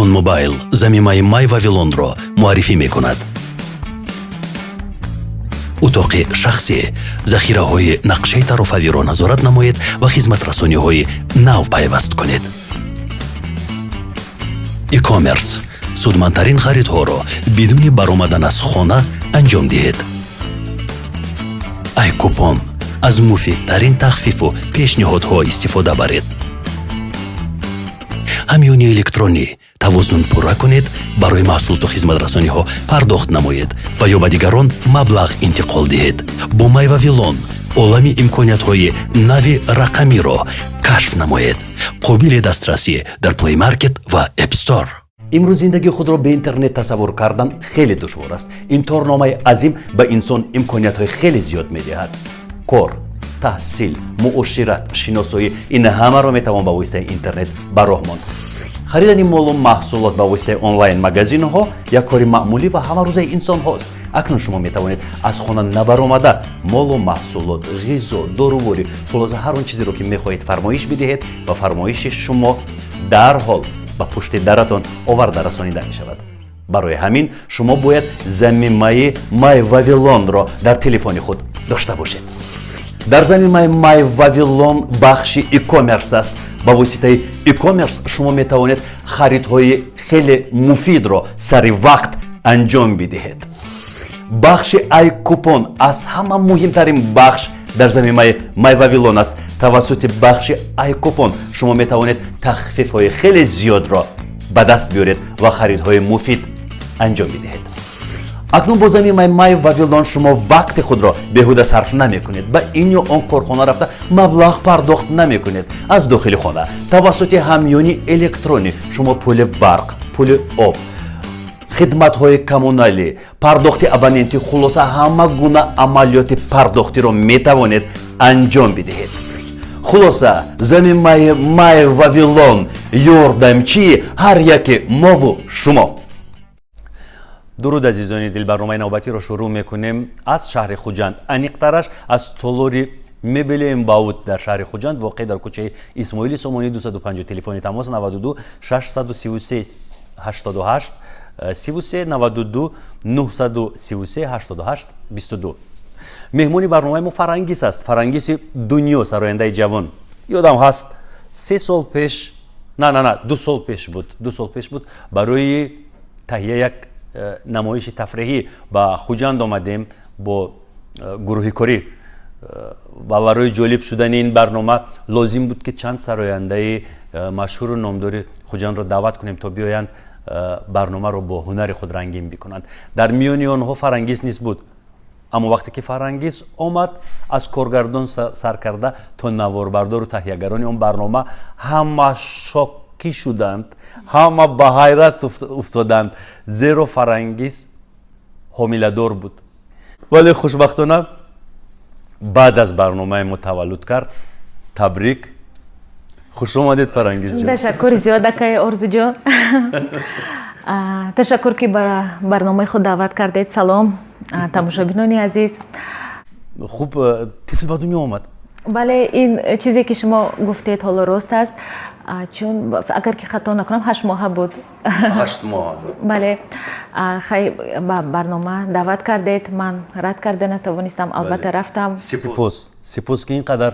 Вавилон Мобайл замимаи Май Вавилонро муаррифӣ мекунад. Утоқи шахсӣ, захираҳои нақшаи тарофавиро назорат намоед ва хизматрасониҳои нав пайваст кунед. E-commerce: судмандтарин харидҳоро бидуни баромадан аз хона анҷом диҳед. Айкупон: аз муфидтарин тахфифу пешниҳодҳо истифода баред. Ҳамёни электронӣ: тавозун пурра кунед, барои маҳсулоту хизматрасониҳо пардохт намоед ва ё ба дигарон маблағ интиқол диҳед. Бо Май Вавилон олами имкониятҳои нави рақамиро кашф намоед. Қобили дастрасӣ дар Play Market ва App Store. Имрӯз зиндагии худро бе интернет тасаввур кардан хеле душвор аст. Ин торномаи азим ба инсон имкониятҳои хеле зиёд медиҳад. Кор, таҳсил, муошират, шиносоӣ — ин ҳамаро метавон ба воситаи интернет ба роҳ монд. Харидани молу маҳсулот ба воситаи онлайн магазинҳо як кори маъмулӣ ва ҳамарӯзаи инсонҳост. Акнун шумо метавонед аз хона набаромада молу маҳсулот, ғизо, доруворӣ, хулоса, ҳар он чизеро, ки мехоҳед, фармоиш бидиҳед ва фармоиши шумо дарҳол ба пушти даратон оварда расонида мешавад. Барои ҳамин шумо бояд замимаи Май Вавилонро дар телефони худ дошта бошед. Дар замимаи Май Вавилон бахши e-commerce аст. Ба воситаи e-commerce шумо метавонед харидҳои хеле муфидро сари вақт анҷом бидиҳед. Бахши Айкупон аз ҳама муҳимтарин бахш дар замимаи Май Вавилон аст. Тавассути бахши Айкупон шумо метавонед тахфифҳои хеле зиёдро ба даст биёред ва харидҳои муфид анҷом бидиҳед. Акнун бо замимаи Май Вавилон шумо вақти худро беҳуда сарф намекунед, ба ин ё он корхона рафта маблағ пардохт намекунед. Аз дохили хона тавассути ҳамёни электронӣ шумо пули барқ, пули об, хидматҳои коммуналӣ, пардохти абонентӣ, хулоса, ҳама гуна амалиёти пардохтиро метавонед анҷом бидиҳед. Хулоса, замимаи Май Вавилон ёрдамчии ҳар яке мову шумо. Дуруд, азизони дил! Барномаи навбатиро шурӯъ мекунем аз шаҳри Хуҷанд, аниқтараш аз толори мебели Эмбаут дар шаҳри Хуҷанд, воқеъ дар кӯчаи Исмоили Сомонӣ 250. Телефони тамос 92 633 88 33, 92 933 88 22. Меҳмони барномаи мо Фарангис аст, Фарангиси Дунё, сарояндаи ҷавон. Ёдам ҳаст, 3 сол пеш, на, на, на, 2 сол пеш буд, 2 сол пеш буд, барои таҳия як намоиши тафреҳӣ ба Хуҷанд омадем бо гурӯҳи корӣ ва барои ҷолиб шудани ин барнома лозим буд, ки чанд сарояндаи машҳуру номдори Хуҷандро даъват кунем, то биёянд, барномаро бо ҳунари худ рангин бикунанд. Дар миёни онҳо Фарангис низ буд. Аммо вақте ки Фарангис омад, аз коргардон сар карда то наворбардору таҳиягарони он барнома ҳама шокӣ шуданд, ҳама ба ҳайрат уфтоданд, зеро Фарангис ҳомиладор буд. Вале хушбахтона баъд аз барномаи мо таваллуд кард. Табрик, хуш омадед, Фарангисҷон. Ташаккури зиёд, акаи Орзуҷон. Ташаккур, ки ба барномаи худ даъват кардед. Салом, тамошобинони азиз. Хуб, тифл ба дунё омад. Бале, ин чизе, ки шумо гуфтед, ҳоло рост аст, чун агар ки хато накунам, 8 моҳа буд. 8 моҳ. Бале. Хай, ба барнома даъват кардед, ман рад карда натавонистам, албатта, рафтам. Сипос, сипос, ки ин қадар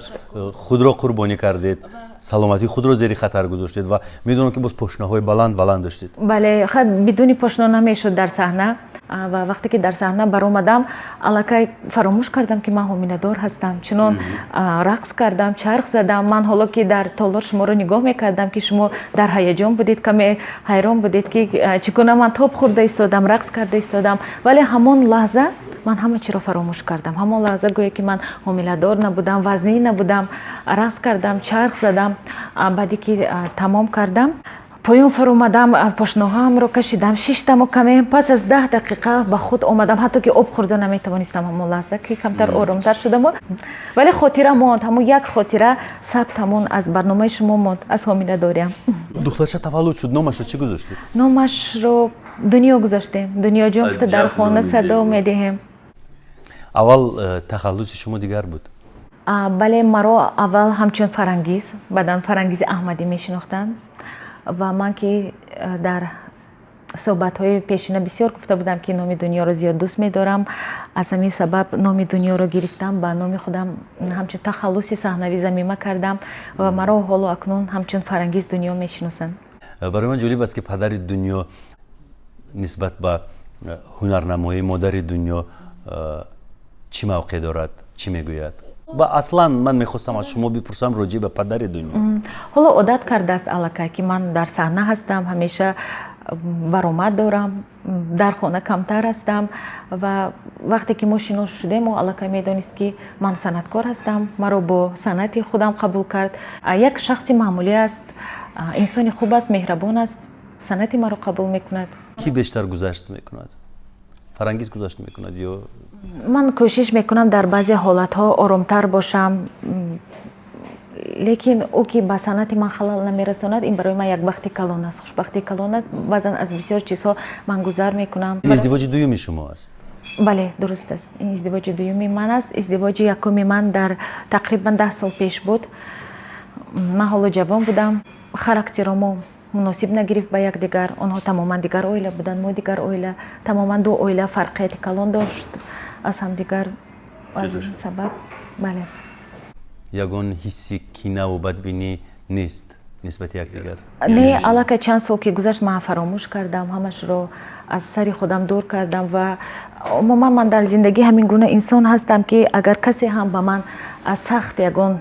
худро қурбонӣ кардед, саломатии худро зери хатар гузоштед ва медонам, ки боз пошнаҳои баланд баланд доштед. Бале, хай, бидуни пошно намешуд дар саҳна. Ва вақте ки дар саҳна баромадам, аллакай фаромӯш кардам, ки ман ҳомиладор ҳастам. Чунон рақс кардам, чарх задам. Ман ҳоло ки дар толор шуморо нигоҳ мекардам, ки шумо дар ҳаяҷон будед, каме ҳайрон будед, ки чӣ гуна ман тоб хӯрда истодам, рақс карда истодам. Вале ҳамон лаҳза ман ҳама чиро фаромӯш кардам. Ҳамон лаҳза гӯё ки ман ҳомиладор набудам, вазнин набудам. Рақс кардам, чарх задам. Баъде ки тамом кардам, поён фаромадам, пошноҳоамро кашидам, шиштаму каме пас аз 10 дақиқа ба худ омадам. Ҳатто ки об хӯрда наметавонистам ҳамон лаҳза, ки камтар оромтар шудаму. Вале хотира монд, ҳамон як хотира сабт ҳамон аз барномаи шумо монд, аз ҳомиладориам. Духтарча таваллуд шуд, номашро чӣ гузоштед? Номашро Дунё гузоштем. Дунёҷон гуфта дар хона садо медиҳем. Аввал тахаллуси шумо дигар буд. Бале, маро аввал ҳамчун Фарангиз, баъдан Фарангизи Аҳмадӣ мешинохтанд. Ва ман ки дар суҳбатҳои пешина бисёр гуфта будам, ки номи Дунёро зиёд дӯст медорам, аз ҳамин сабаб номи Дунёро гирифтам, ба номи худам ҳамчун тахаллуси саҳнавӣ замима кардам ва маро ҳоло акнун ҳамчун Фарангиз Дунё мешиносанд. Барои ман ҷолиб аст, ки падари Дунё нисбат ба ҳунарнамоии модари Дунё чӣ мавқеъ дорад, чӣ мегӯяд? Ва аслан ман мехостам аз шумо бипурсам роҷеъ ба падари Дунё. Ҳоло одат кардааст аллакай, ки ман дар саҳна ҳастам, ҳамеша баромад дорам, дар хона камтар ҳастам. Ва вақте ки мо шинос шудем, ӯ аллакай медонист, ки ман санъаткор ҳастам, маро бо санъати худам қабул кард. Як шахси маъмулӣ аст, инсони хуб аст, меҳрабон аст, санъати маро қабул мекунад. Кӣ бештар гузашт мекунад? Фарангиз гузашт мекунад ё Ман кӯшиш мекунам дар баъзе ҳолатҳо оромтар бошам, лекин ӯ ки ба санъати ман халал намерасонад, ин барои ман як бахти калон аст, хушбахтии калон аст. Баъзан аз бисёр чизҳо ман гузар мекунам. Издивоҷи дуюми шумо аст? Бале, дуруст аст, ин издивоҷи дуюми ман аст. Издивоҷи якуми ман дар тақрибан 10 сол пеш буд. Ман ҳоло ҷавон будам, характеро мо муносиб нагирифт ба якдигар. Онҳо тамоман дигар оила буданд, мо дигар оила, тамоман ду оила фарқияти калон дошт аз ҳамдигар, аз ин сабаб, бале. Ягон ҳисси кинаву бадбинӣ нест нисбати якдигар? Не, аллакай чанд сол ки гузашт, ман фаромӯш кардам, ҳамашро аз сари худам дур кардам. Ва умуман ман дар зиндагӣ ҳамин гуна инсон ҳастам, ки агар касе ҳам ба ман аз сахт ягон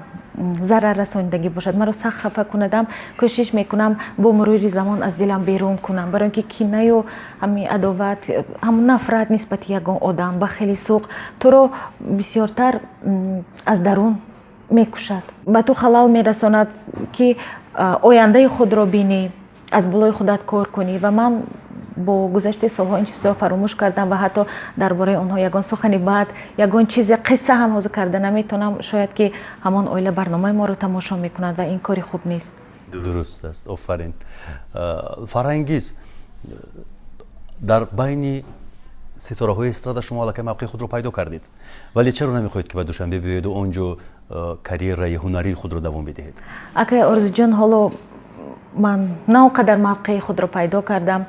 зарар расонидагӣ бошад, маро сахт хафа кунадам, кӯшиш мекунам бо мурури замон аз дилам берун кунам, барои ин ки кинаю ҳамин адоват, ҳамун нафрат нисбати ягон одам ба хеле суқ туро бисёртар аз дарун мекушад, ба ту халал мерасонад, ки ояндаи худро бинӣ, аз болои худат кор кунӣ. Ва ман бо гузашти солҳо ин чизро фаромӯш кардам ва ҳатто дар бораи онҳо ягон сухани бад, ягон чизе, қисса ҳам ҳозир карда наметавонам. Шояд ки ҳамон оила барномаи моро тамошо мекунад ва ин кори хуб нест. Дуруст аст, офарин. Фарангиз, дар байни ситораҳои эстрада шумо аллакай мавқеи худро пайдо кардед, вале чаро намехоҳед, ки ба Душанбе биёеду он ҷо карьераи ҳунарии худро давом бидиҳед? Акай Орзуҷон, ҳоло ман на он қадар мавқеи худро пайдо кардам,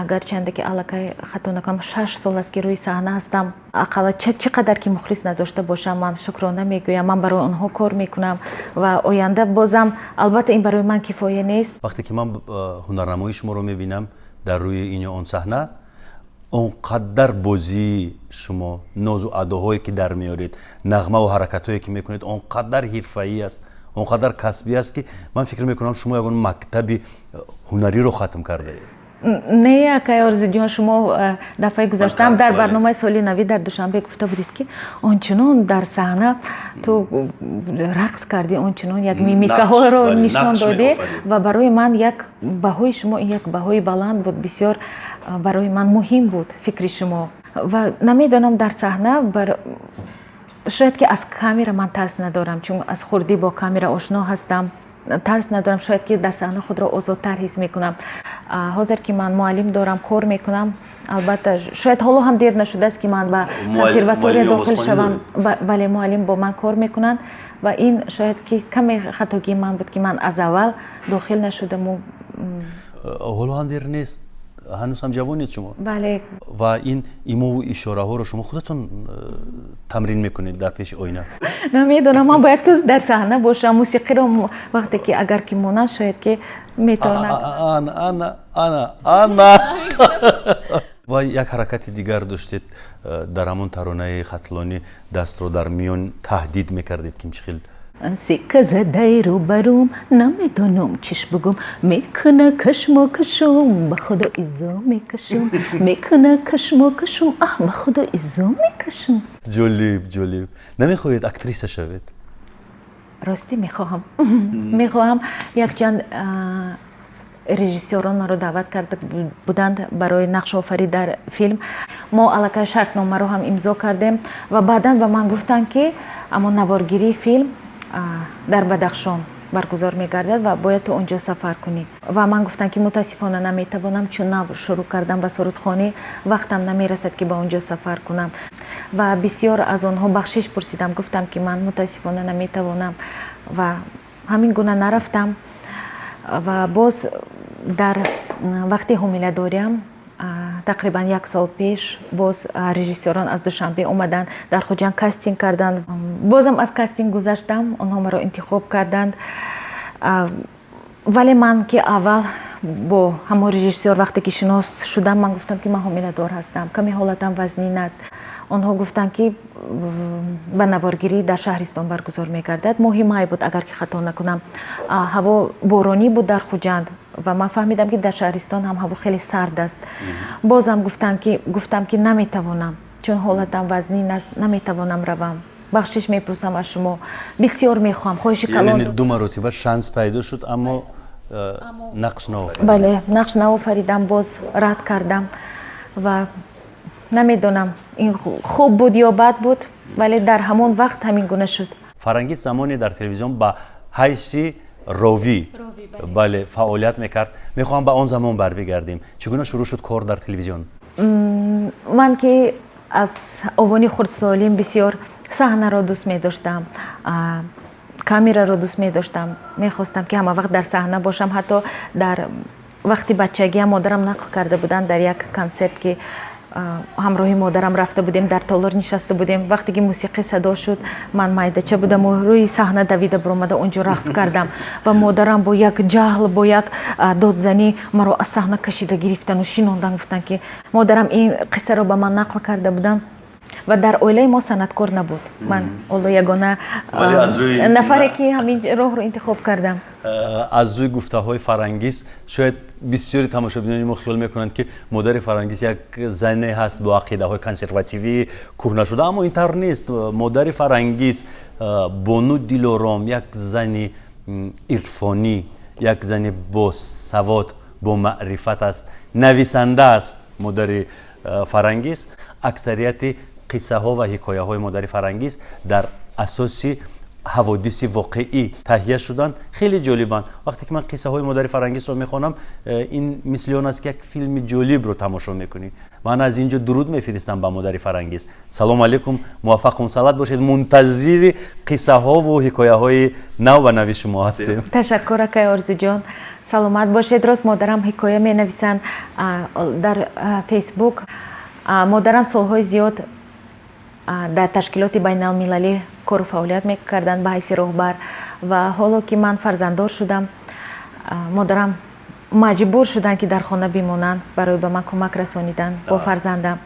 гарчанде ки аллакай, хато накунам, 6 сол аст, ки рӯи саҳна ҳастам. Ақалла чӣ қадар ки мухлис надошта бошам, ман шукрона мегӯям, ман барои онҳо кор мекунам ва оянда бозам, албатта, ин барои ман кифоя нест. Вақте ки ман ҳунарнамоии шуморо мебинам дар рӯи ин ё он саҳна, он қадар бозии шумо, нозу адоҳое ки дар меоред, нағмаву ҳаракатҳое ки мекунед, он қадар ҳирфаӣ аст, он қадар касбӣ аст, ки ман фикр мекунам, шумо ягон мактаби ҳунариро хатм кардаед. Не, акай Орзуҷон, шумо дафъаи гузаштаам дар барномаи соли навӣ дар Душанбе гуфта будед, ки ончунон дар саҳна ту рақс кардӣ, ончунон як мимикаҳоро нишон додӣ ва барои ман як баҳои шумо ин як баҳои баланд буд, бисёр барои ман муҳим буд фикри шумо. Ва намедонам, дар саҳна шояд ки аз камера ман тарс надорам, чун аз хурдӣ бо камера ошно ҳастам, тарс надорам. Шояд ки дар саҳна худро озодтар ҳис мекунам. Ҳозир ки ман муаллим дорам, кор мекунам, албатта, шояд ҳоло ҳам дер нашудааст, ки ман ба консерватория дохил шавам. Бале, муаллим бо ман кор мекунанд ва ин шояд ки каме хатогии ман буд, ки ман аз аввал дохил нашудаму. Ҳоло ҳам дер нест, ҳанӯз ҳам ҷавонед шумо. Бале. Ва ин имову ишораҳоро шумо худатон тамрин мекунед дар пеши оина? Намедонам, ман бояд ки дар саҳна бошам, мусиқиро вақте ки агар ки монанд, шояд ки метавонад. Ана, ана, ана, ана. Ва як ҳаракати дигар доштед дар ҳамон таронаи хатлонӣ, дастро дар миён таҳдид мекардед, ким чӣ хел. Сикка задай рӯбарум, намедонам чиш бугум, мекуна кашмо кашум, ба худо изо мекашум, мекуна кашмо кашум, аҳ, ба худо изо мекашум. Ҷолиб, ҷолиб. Намехоҳед актриса шавед? Ростӣ, мехоҳам, мехоҳам. Якчанд режиссёрон маро даъват карда буданд барои нақшофарӣ дар филм. Мо аллакай шартномаро ҳам имзо кардем ва баъдан ба ман гуфтанд, ки аммо наворгирии филм дар Бадахшон баргузор мегардад ва бояд ту он ҷо сафар кунӣ. Ва ман гуфтам, ки мутаассифона наметавонам, чун нав шурӯъ кардам ба сурудхонӣ, вақтам намерасад, ки ба он ҷо сафар кунам. Ва бисёр аз онҳо бахшиш пурсидам, гуфтам, ки ман мутаассифона наметавонам ва ҳамин гуна нарафтам. Ва боз Дар вақти ҳомиладориам, тақрибан як сол пеш, боз режиссёрон аз Душанбе омаданд, дар Хуҷанд кастинг карданд. Бозам аз кастинг гузаштам, онҳо маро интихоб карданд. Вале ман ки аввал бо ҳамон режиссёр вақте ки шинос шудам, ман гуфтам, ки ман ҳомиладор ҳастам, каме ҳолатам вазнин аст. Онҳо гуфтанд, ки ба наворгирӣ дар шаҳристон баргузор мегардад. Моҳи май буд, агар ки хато накунам. Ҳаво боронӣ буд дар Хуҷанд ва ман фаҳмидам, ки дар шаҳристон ҳам ҳаво хеле сард аст. Бозам гуфтам, ки наметавонам, чун ҳолатам вазнин аст, наметавонам равам, бахшиш мепурсам аз шумо, бисёр мехоҳам, хоҳиши калон. Ду маротиба шанс пайдо шуд, аммо нақш наофарид. Бале, нақш наофаридам, боз рад кардам ва намедонам, ин хуб буд ё бад буд, вале дар ҳамон вақт ҳамин гуна шуд. Фарангиз замоне дар телевизион ба ҳайси ровӣ, бале, фаъолият мекард. Мехоҳам ба он замон барбигардем. Чӣ гуна шурӯъ шуд кор дар телевизион? Ман ки аз овони хурдсолим бисёр саҳнаро дӯст медоштам, камераро дӯст медоштам, мехостам, ки ҳама вақт дар саҳна бошам. Ҳатто дар вақти бачагиам модарам нақл карда буданд, дар як консерт ки ҳамроҳи модарам рафта будем, дар толор нишаста будем. Вақте ки мусиқӣ садо шуд, ман майдача будаму рӯи саҳна давида баромада, онҷо рақс кардам ва модарам бо як ҷаҳл, бо як додзанӣ маро аз саҳна кашида гирифтану шинондан. Гуфтанд, ки модарам ин қиссаро ба ман нақл карда буданд. Ва дар оилаи мо санъаткор набуд, ман ҳоло ягона нафаре, ки ҳамин роҳро интихоб кардам. Аз рӯи гуфтаҳои Фарангиз, шояд бисёри тамошобинони мо хиёл мекунанд, ки модари Фарангиз як зане ҳаст бо ақидаҳои консервативӣ кӯҳна шуда, аммо ин тавр нест. Модари Фарангиз, бону Дилором, як зани ирфонӣ, як зани босавод, бо маърифат аст, нависанда аст модари Фарангиз. Аксарияти қиссаҳо ва ҳикояҳои модари Фарангиз дар асоси ҳаводиси воқеӣ таҳия шуданд, хеле ҷолибанд. Вақте ки ман қиссаҳои модари Фарангизро мехонам, ин мисли он аст, ки як филми ҷолибро тамошо мекунӣ. Ман аз ин ҷо дуруд мефиристам ба модари Фарангиз. Салому алайкум, муваффақу мусаллат бошед, мунтазири қиссаҳову ҳикояҳои нав ба нави шумо ҳастем. Ташаккур, акай Орзуҷон, саломат бошед. Рост, модарам ҳикоя менависанд дар Фейсбук. Модарам солҳои зиёд дар ташкилоти байналмилалӣ кору фаъолият мекарданд ба ҳайси роҳбар. Ва ҳоло ки ман фарзанддор шудам, модарам маҷбур шуданд, ки дар хона бимонанд барои ба ман кӯмак расонидан бо фарзандам.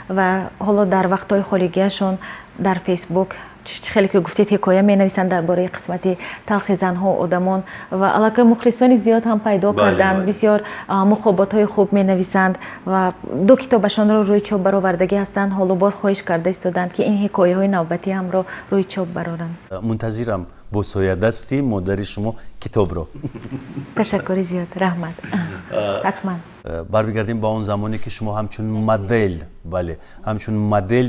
Ва ҳоло дар вақтҳои холигиашон дар Фейсбук, чӣ хеле ки гуфтед, ҳикоя менависанд дар бораи қисмати талхи занҳо, одамон ва аллакай мухлисони зиёд ҳам пайдо карданд. Бисёр муқоботҳои хуб менависанд ва ду китобашонро рӯи чоп баровардагӣ ҳастанд. Ҳоло боз хоҳиш карда истоданд, ки ин ҳикояҳои навбатӣ ҳамро рӯи чоп бароранд. Мунтазирам бо соядасти модари шумо китобро. Ташаккури зиёд, раҳмат, ҳатман. Бармегардем ба он замоне, ки шумо ҳамчун модел, бале, ҳамчун модел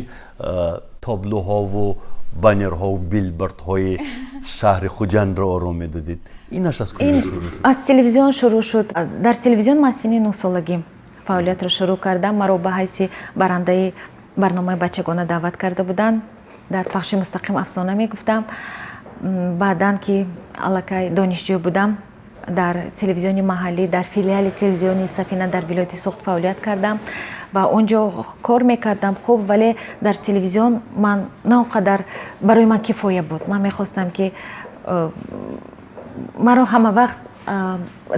таблоҳову баннерҳову билбордҳои шаҳри Хуҷандро ором медодед. Инаш аз куҷо шурӯъ шуд? Аз телевизион шурӯъ шуд. Дар телевизион ман синни 9-солагӣ фаъолиятро шурӯъ кардам. Маро ба ҳайси барандаи барномаи бачагона даъват карда буданд. Дар пахши мустақим афсона мегуфтам. Баъдан ки аллакай донишҷӯ будам, дар телевизиони маҳаллӣ, дар филиали телевизиони Сафина дар вилояти Суғд фаъолият кардам ва он ҷо кор мекардам хуб, вале дар телевизион ман на он қадар барои ман кифоя буд. Ман мехостам, ки маро ҳама вақт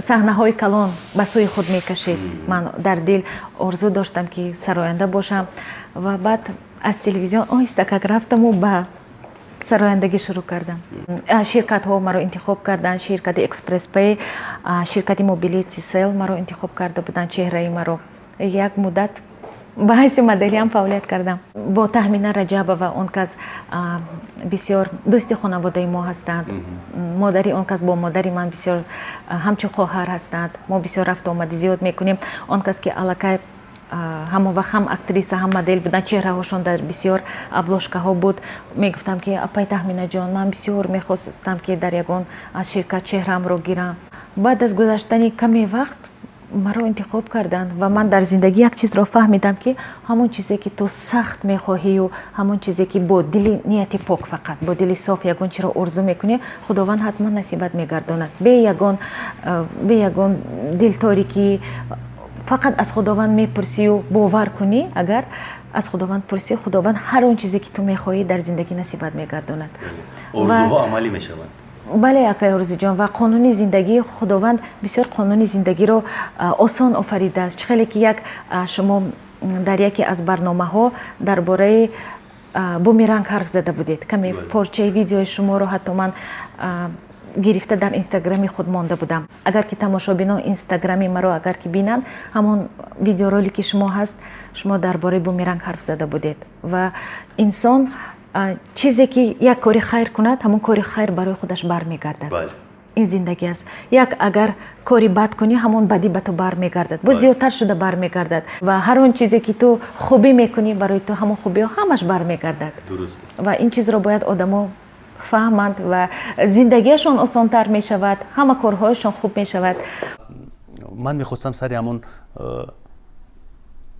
саҳнаҳои калон ба сӯи худ мекашид. Ман дар дил орзу доштам, ки сароянда бошам. Ва баъд аз телевизион оҳиста как рафтаму ба сарояндагӣ шурӯъ кардам. Ширкатҳо маро интихоб карданд: ширкати Экспресспей, ширкати мобилии Тисел маро интихоб карда буданд, чеҳраи маро. Як муддат ба ҳайси моделиам фаъолият кардам бо Таҳмина Раҷабова. Он кас бисёр дӯсти хонаводаи мо ҳастанд. Модари он кас бо модари ман бисёр ҳамчун хоҳар ҳастанд. Мо бисёр рафту омади зиёд мекунем. Он кас ки аллакай ҳамон вақт ҳам актриса, ҳам модел буданд, чеҳраҳошон дар бисёр обложкаҳо буд. Мегуфтам, ки апай Таҳминаҷон, ман бисёр мехостам, ки дар ягон ширкат чеҳраамро гирам. Баъд аз гузаштани каме вақт Маро интихоб карданд ва ман дар зиндагӣ як чизро фаҳмидам, ки ҳамон чизе, ки ту сахт мехоҳию, ҳамон чизе, ки бо дили нияти пок, фақат бо дили соф ягон чиро орзу мекунӣ, Худованд ҳатман насибат мегардонад, бе ягон дилторикӣ. Фақат аз Худованд мепурсию бовар кунӣ, агар аз Худованд пурсӣ, Худованд ҳар он чизе, ки ту мехоҳӣ, дар зиндагӣ насибат мегардонад. Орзуҳо амалӣ мешаванд. Бале, акай Орзуҷон, ва қонуни зиндагии Худованд бисёр қонуни зиндагиро осон офаридааст. Чӣ хеле ки як шумо дар яке аз барномаҳо дар бораи бумеранг ҳарф зада будед, каме порчаи видеои шуморо ҳатто ман гирифта дар Инстаграми худ монда будам. Агар ки тамошобинон Инстаграми маро агар ки бинанд, ҳамон видеоролики шумо ҳаст. Шумо дар бораи бумеранг ҳарф зада будед ва инсон чизе ки як кори хайр кунад, ҳамон кори хайр барои худаш бармегардад. Ин зиндагӣ аст. Як агар кори бад кунӣ, ҳамон бадӣ ба ту бармегардад, боз зиёдтар шуда бармегардад. Ва ҳар он чизе, ки ту хубӣ мекунӣ, барои ту ҳамон хубиҳо ҳамаш бармегардад. Ва ин чизро бояд одамо фаҳманд ва зиндагиашон осонтар мешавад, ҳама корҳояшон хуб мешавад. Ман мехостам сари ҳамон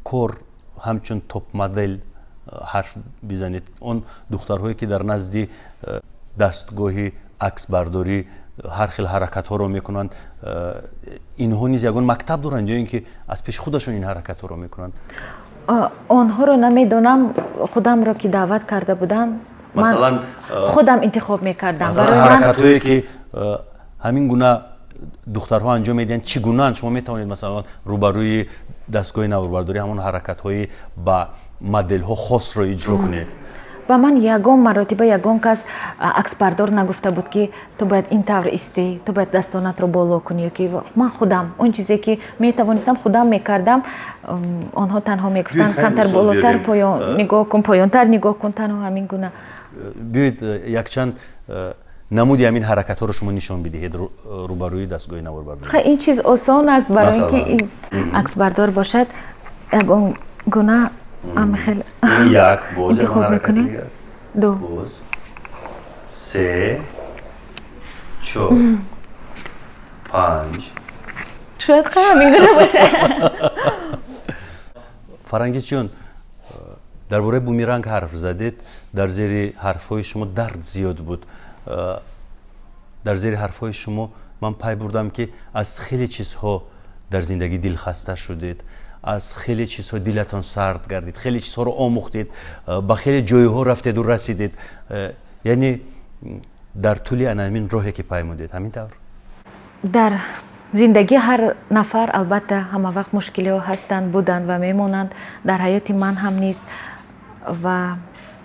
кор ҳамчун топ-модел ҳарф бизанед. Он духтарҳое, ки дар назди дастгоҳи аксбардорӣ ҳар хел ҳаракатҳоро мекунанд, инҳо низ ягон мактаб доранд ё ин ки аз пеши худашон ин ҳаракатҳоро мекунанд? Онҳоро намедонам. Худамро ки даъват карда буданд, масалан, худам интихоб мекардам. Ҳаракатҳое, ки ҳамин гуна духтарҳо анҷом медиҳанд, чӣ гунаанд? Шумо метавонед, масалан, рӯбарӯи дастгоҳи наворбардорӣ ҳамон ҳаракатҳои ба моделҳо хосро иҷро кунед? Ба ман ягон маротиба ягон кас аксбардор нагуфта буд, ки ту бояд ин тавр истӣ, ту бояд дастонатро боло кунӣ ё ки. Ман худам он чизе, ки метавонистам, худам мекардам. Онҳо танҳо мегуфтанд: камтар болотар поён нигоҳ кун, поёнтар нигоҳ кун, танҳо ҳамин гуна. Биёед, якчанд намуди ҳамин ҳаракатҳоро шумо нишон бидиҳед рӯбарӯи дастгоҳи наворбардорӣ. Ин чиз осон аст, барои ин ки аксбардор бошад, ягон гуна хел як боз интихоб мекунем, ду. Боз се, чор, панҷ. Шояд ҳамин гуна бошад. Фарангизҷон, дар бораи бумеранг ҳарф задед. Дар зери ҳарфҳои шумо дард зиёд буд. Дар зери ҳарфҳои шумо ман пай бурдам, ки аз хеле чизҳо дар зиндагӣ дилхаста шудед, аз хеле чизҳо дилатон сард гардид, хеле чизҳоро омӯхтед, ба хеле ҷойҳо рафтеду расидед, яъне дар тӯли ана ҳамин роҳе, ки паймудед, ҳамин тавр. Дар зиндагӣ ҳар нафар, албатта, ҳама вақт мушкилиҳо ҳастанд, буданд ва мемонанд. Дар ҳаёти ман ҳам низ. Ва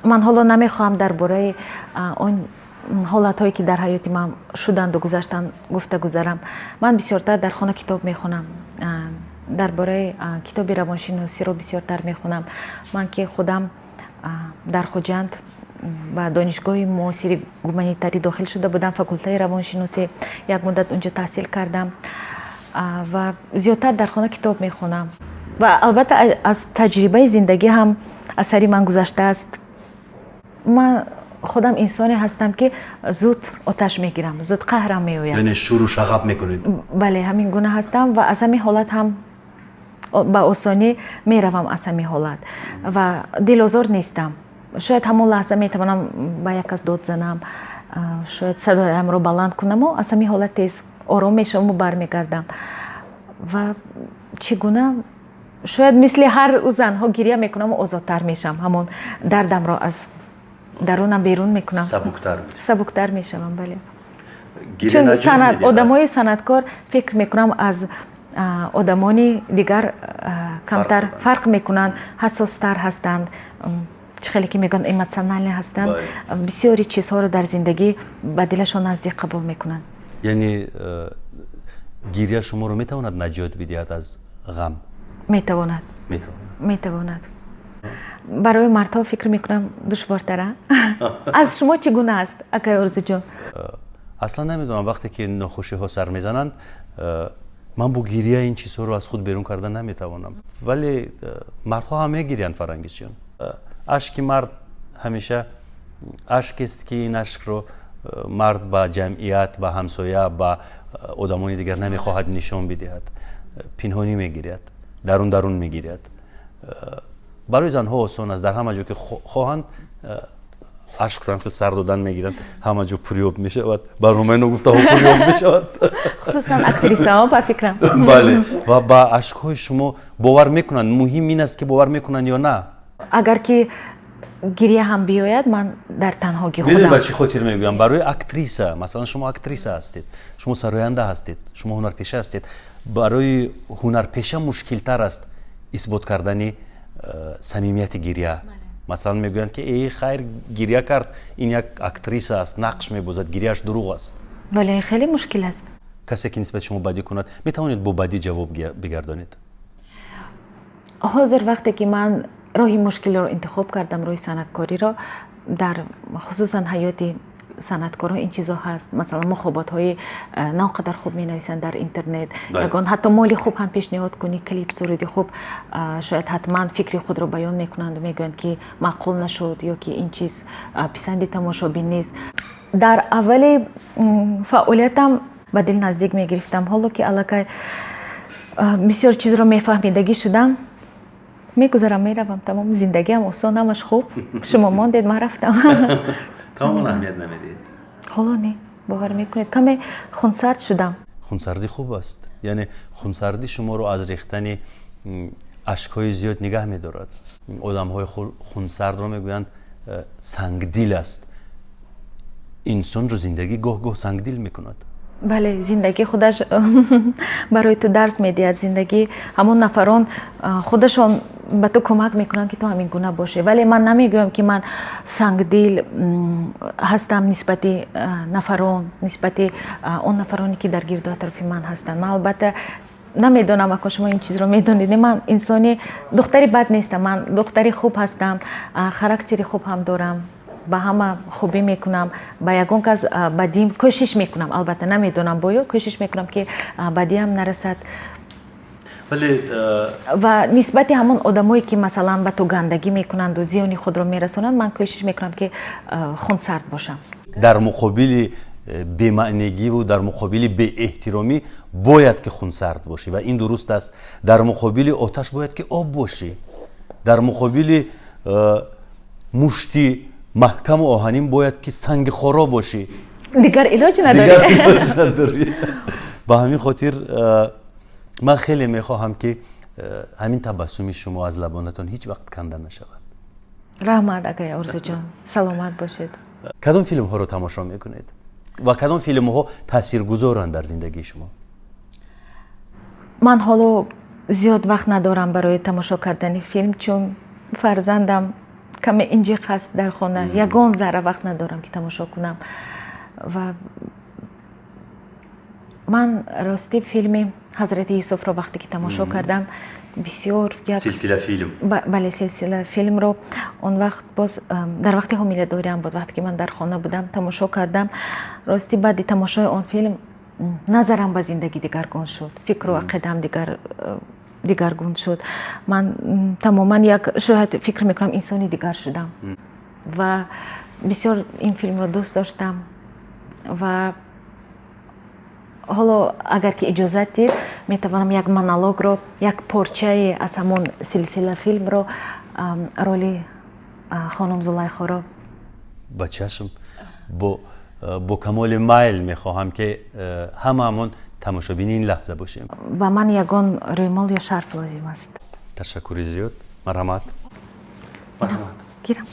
ман ҳоло намехоҳам дар бораи он ҳолатҳое, ки дар ҳаёти ман шуданду гузаштанд, гуфта гузарам. Ман бисёртар дар хона китоб мехонам, дар бораи китоби равоншиносиро бисёртар мехонам. Ман ки худам дар Хуҷанд ба донишгоҳи муосири гуманитарӣ дохил шуда будам, факултаи равоншиносӣ, як муддат унҷо таҳсил кардам ва зиёдтар дар хона китоб мехонам. Ва албатта, аз таҷрибаи зиндагӣ ҳам аз сари ман гузаштааст. Ман худам инсоне ҳастам, ки зуд оташ мегирам, зуд қаҳрам меояд. Яъне шӯру шағаб мекунед. Бале, ҳамин гуна ҳастам ва аз ҳамин ҳолат ҳам ба осонӣ меравам аз ҳамин ҳолат ва дилозор нестам. Шояд ҳамон лаҳза метавонам ба як кас дод занам, шояд садоямро баланд кунаму аз ҳамин ҳолат тез ором мешаваму бармегардам. Ва чӣ гуна, шояд мисли ҳар ӯ занҳо гиря мекунаму озодтар мешавам, ҳамон дардамро аз дарунам берун мекунам. Сабуктар. Сабуктар мешавам, бале. Чун одамои санъаткор, фикр мекунам, аз одамони дигар камтар фарқ мекунанд, ҳассостар ҳастанд, чӣ хеле ки мегӯянд, эмоциональный ҳастанд, бисёри чизҳоро дар зиндагӣ ба дилашон наздик қабул мекунанд. Яъне гиря шуморо метавонад наҷот бидиҳад аз ғам? Метавонад, метавонад. Барои мардҳо, фикр мекунам, душвортара. Аз шумо чӣ гуна аст, акай Орзуҷон? Аслан намедонам. Вақте ки нохушиҳо сар мезананд, ман бо гиря ин чизҳоро аз худ берун карда наметавонам. Вале мардҳо ҳам мегирянд, Фарангизҷон. Ашки мард ҳамеша ашкест, ки ин ашкро мард ба ҷамъият, ба ҳамсоя, ба одамони дигар намехоҳад нишон бидиҳад. Пинҳонӣ мегиряд, дарун дарун мегиряд. Барои занҳо осон аст, дар ҳама ҷо ки хоҳанд, ашкро ҳам сар додан мегиранд, ҳама ҷо пурёб мешавад, барномаи ногуфтаҳо пурёб мешавад. Хусусан актрисаҳо, ба фикрам. Бале, ва ба ашкҳои шумо бовар мекунанд. Муҳим ин аст, ки бовар мекунанд ё на. Агар ки гиря ҳам биёяд, ман дар танҳогӣ худам. Ба чӣ хотир мегӯям? Барои актриса, масалан, шумо актриса ҳастед, шумо сароянда ҳастед, шумо ҳунарпеша ҳастед. Барои ҳунарпеша мушкилтар аст исбот кардани самимияти гиря. Масалан, мегӯянд, ки э, хайр, гиря кард, ин як актриса аст, нақш мебозад, гиряаш дурӯғ аст. Вале ин хеле мушкил аст. Касе ки нисбати шумо бадӣ кунад, метавонед бо бадӣ ҷавоб бигардонед? Ҳозир, вақте ки ман роҳи мушкилро интихоб кардам, роҳи санъаткориро, дар хусусан ҳаёти санъаткорҳо ин чизо ҳаст. Масалан, мухоботҳои на он қадар хуб менависанд дар интернет. Ягон ҳатто моли хуб ҳам пешниҳод кунӣ, клип, суруди хуб, шояд ҳатман фикри худро баён мекунанду мегӯянд, ки маъқул нашуд ё ки ин чиз писанди тамошобин нест. Дар аввали фаъолиятам ба дил наздик мегирифтам. Ҳоло ки аллакай бисёр чизро мефаҳмидагӣ шудам, мегузарам, меравам, тамом, зиндагиам осон, ҳамаш хуб. Шумо мондед, ман рафтам. Тамоман аҳамият намедиҳед? Ҳоло не, бовар мекунед, каме хунсард шудам. Хунсардӣ хуб аст, яъне хунсардӣ шуморо аз рехтани ашкҳои зиёд нигаҳ медорад. Одамҳои хунсардро мегӯянд, сангдил аст. Инсонро зиндагӣ гоҳ гоҳ сангдил мекунад. Бале, зиндагӣ худаш барои ту дарс медиҳад. Зиндагӣ, ҳамон нафарон худашон ба ту кӯмак мекунанд, ки ту ҳамин гуна бошӣ. Вале ман намегӯям, ки ман сангдил ҳастам нисбати нафарон, нисбати он нафароне, ки дар гирду атрофи ман ҳастанд. Ман албатта намедонам, ако шумо ин чизро медонед, ман инсони духтари бад нестам, ман духтари хуб ҳастам, характери хуб ҳам дорам, ба ҳама хубӣ мекунам, ба ягон кас бадӣ кӯшиш мекунам, албатта намедонам, боё кӯшиш мекунам, ки бадиам нарасад. Вале Ва нисбати ҳамон одамое, ки масалан ба ту гандагӣ мекунанду зиёни худро мерасонанд, ман кӯшиш мекунам, ки хунсард бошам. Дар муқобили бемаънигиву дар муқобили беэҳтиромӣ бояд ки хунсард бошӣ, ва ин дуруст аст. Дар муқобили оташ бояд ки об бошӣ, дар муқобили мушти маҳкаму оҳанин бояд ки санги хоро бошӣ. Дигар илоҷ надорӣ. Дигар илоҷ надорӣ. Ба ҳамин хотир ман хеле мехоҳам, ки ҳамин табассуми шумо аз лабонатон ҳеҷ вақт канда нашавад. Раҳмат, акай Орзуҷон, саломат бошед. Кадом филмҳоро тамошо мекунед ва кадом филмҳо таъсиргузоранд дар зиндагии шумо? Ман ҳоло зиёд вақт надорам барои тамошо кардани филм, чун фарзандам каме инҷиқ аст дар хона. Ягон зарра вақт надорам, ки тамошо кунам. Ва ман ростӣ филми Ҳазрати Юсуфро вақте ки тамошо кардам, бисёр як Силсила филм. Бале, силсила филмро. Он вақт боз дар вақти ҳомиладориам буд, вақте ки ман дар хона будам, тамошо кардам. Ростӣ, баъди тамошои он филм назарам ба зиндагӣ дигаргун шуд, фикру ақидаам дигаргун шуд. Ман тамоман як, шояд, фикр мекунам, инсони дигар шудам ва бисёр ин филмро дӯст доштам. Ва ҳоло, агар ки иҷозат дид, метавонам як монологро, як порчае аз ҳамон силсила филмро, роли хонум Зулайхоро. Ба чашм, бо камоли майл мехоҳам, ки ҳамаамон тамошобини ин лаҳза бошем. Ба ман ягон рӯймол ё шарф лозим аст. Ташаккури зиёд, марҳамат. Гирам.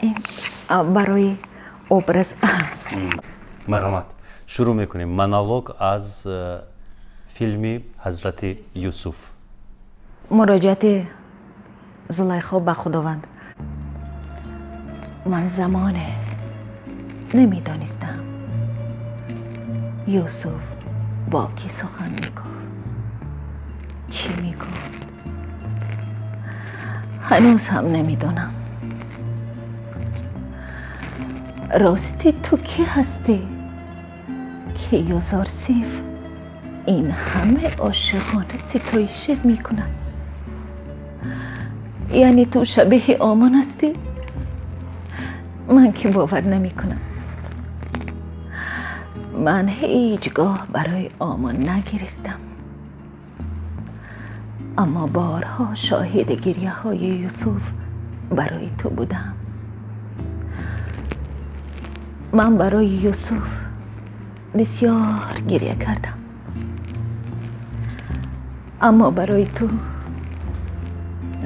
Ин барои образ. Марҳамат, шурӯъ мекунем. Монолог аз филми Ҳазрати Юсуф. Муроҷиати Зулайхо ба Худованд. Ман замоне намедонистам, Юсуф бо кӣ сухан мегуфт, чӣ мегуфт. Ҳанӯз ҳам намедонам. Ростӣ, ту кӣ ҳастӣ, ки Юзарсиф ин ҳама ошиқона ситоишат мекунад? Яъне ту шабеҳи Омон ҳастӣ? Ман ки бовар намекунам. Ман ҳеҷ гоҳ барои Омон нагиристам. Аммо борҳо шоҳиди гирьяҳои Юсуф барои ту будам. Ман барои Юсуф бисёр гирья кардам, аммо барои ту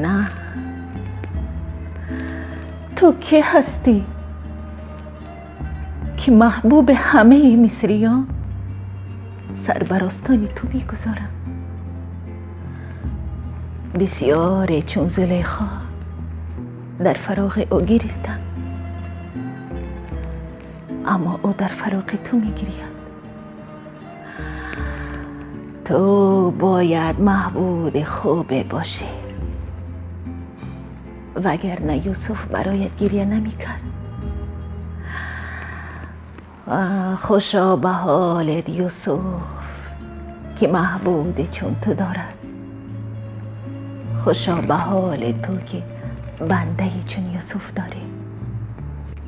на. Ту кӣ ҳастӣ, ки маҳбуби ҳамаи мисриён сар бар остони ту мегузоранд? Бисёре чун Зулайхо дар фароғи ӯ гиристанд, аммо ӯ дар фароғи ту мегирияд. Ту бояд маҳбуди хубе бошӣ, вагарна Юсуф бароят гирья намекард. Хушо ба ҳолет, Юсуф, ки маҳбуде чун ту дорад. Хушо ба ҳоли ту, ки бандае чун Юсуф дорӣ.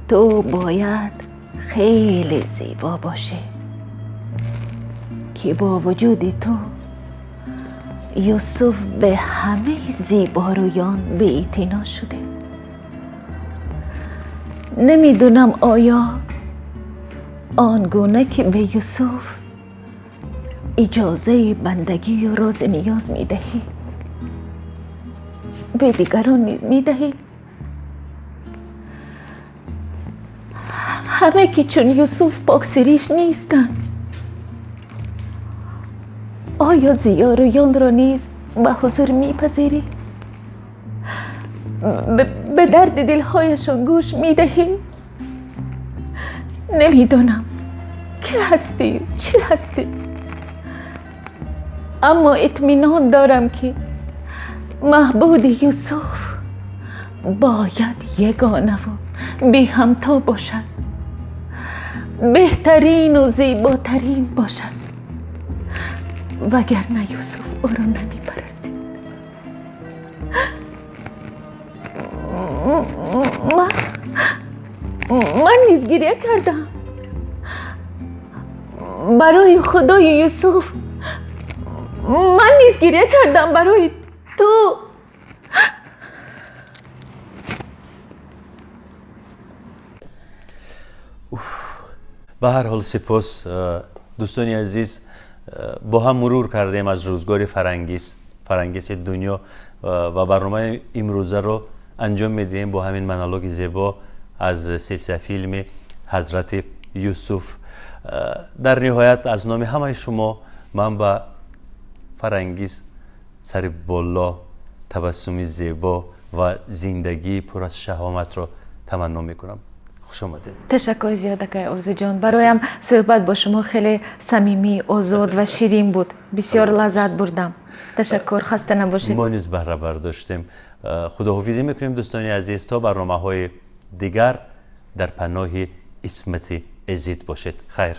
Ту бояд хеле зебо бошӣ, ки бо вуҷуди ту Юсуф ба ҳамаи зеборӯён беэътино шуда. Намедонам, оё он гуна ки ба Юсуф иҷозаи бандагию рози ниёз медиҳӣ, ба дигарон низ медиҳӣ? Ҳама ки чун Юсуф поксириш нестанд, оё зиёрӯёнро низ ба ҳузур мепазирӣ? Ба дарди дилҳояшон гӯш медиҳӣ? Намедонам кӣ ҳастӣ, чӣ ҳастӣ, аммо итминон дорам, ки маҳбуди Юсуф бояд ягонаву беҳамто бошад, беҳтарину зеботарин бошад, вагарна Юсуф ӯро намепарастид. Ман низ гирья кардам барои худои Юсуф. Ман низ гирья кардам барои ту. Ба ҳар ҳол, сипос, дӯстони азиз. Бо ҳам мурур кардем аз рӯзгори Фарангис, Фарангиси дунё, ва барномаи имрӯзаро анҷом медиҳем бо ҳамин монологи зебо аз силсила филми Ҳазрати Юсуф. Дар ниҳоят, аз номи ҳамаи шумо ман ба Фарангис сари боло, табассуми зебо ва зиндагии пур аз шаҳоматро таманно мекунам. Хуш омадед. Ташаккур зиёд, акай Орзуҷон. Бароям суҳбат бо шумо хеле самимӣ, озод ва ширин буд. Бисёр лаззат бурдам. Ташаккур, хаста набошед. Мо низ баҳра бардоштем. Худоҳофизӣ мекунем, дӯстони азиз, то барномаҳои дигар дар паноҳи исмати Эзид бошед. Хайр.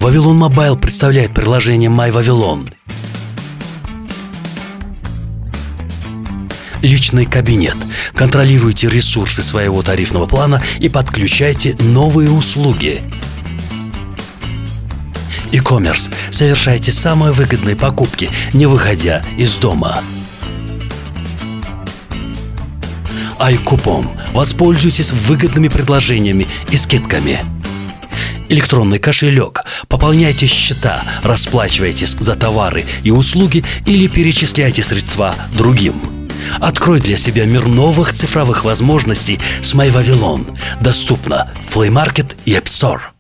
Вавилон Мобайл представляет приложение My Вавилон. Личный кабинет. Контролируйте ресурсы своего тарифного плана и подключайте новые услуги. E-commerce. Совершайте самые выгодные покупки, не выходя из дома. iКупон. Воспользуйтесь выгодными предложениями и скидками. Электронный кошелек. Пополняйте счета, расплачивайтесь за товары и услуги или перечисляйте средства другим. Открой для себя мир новых цифровых возможностей с MyVavilon. Доступно в Play Market и App Store.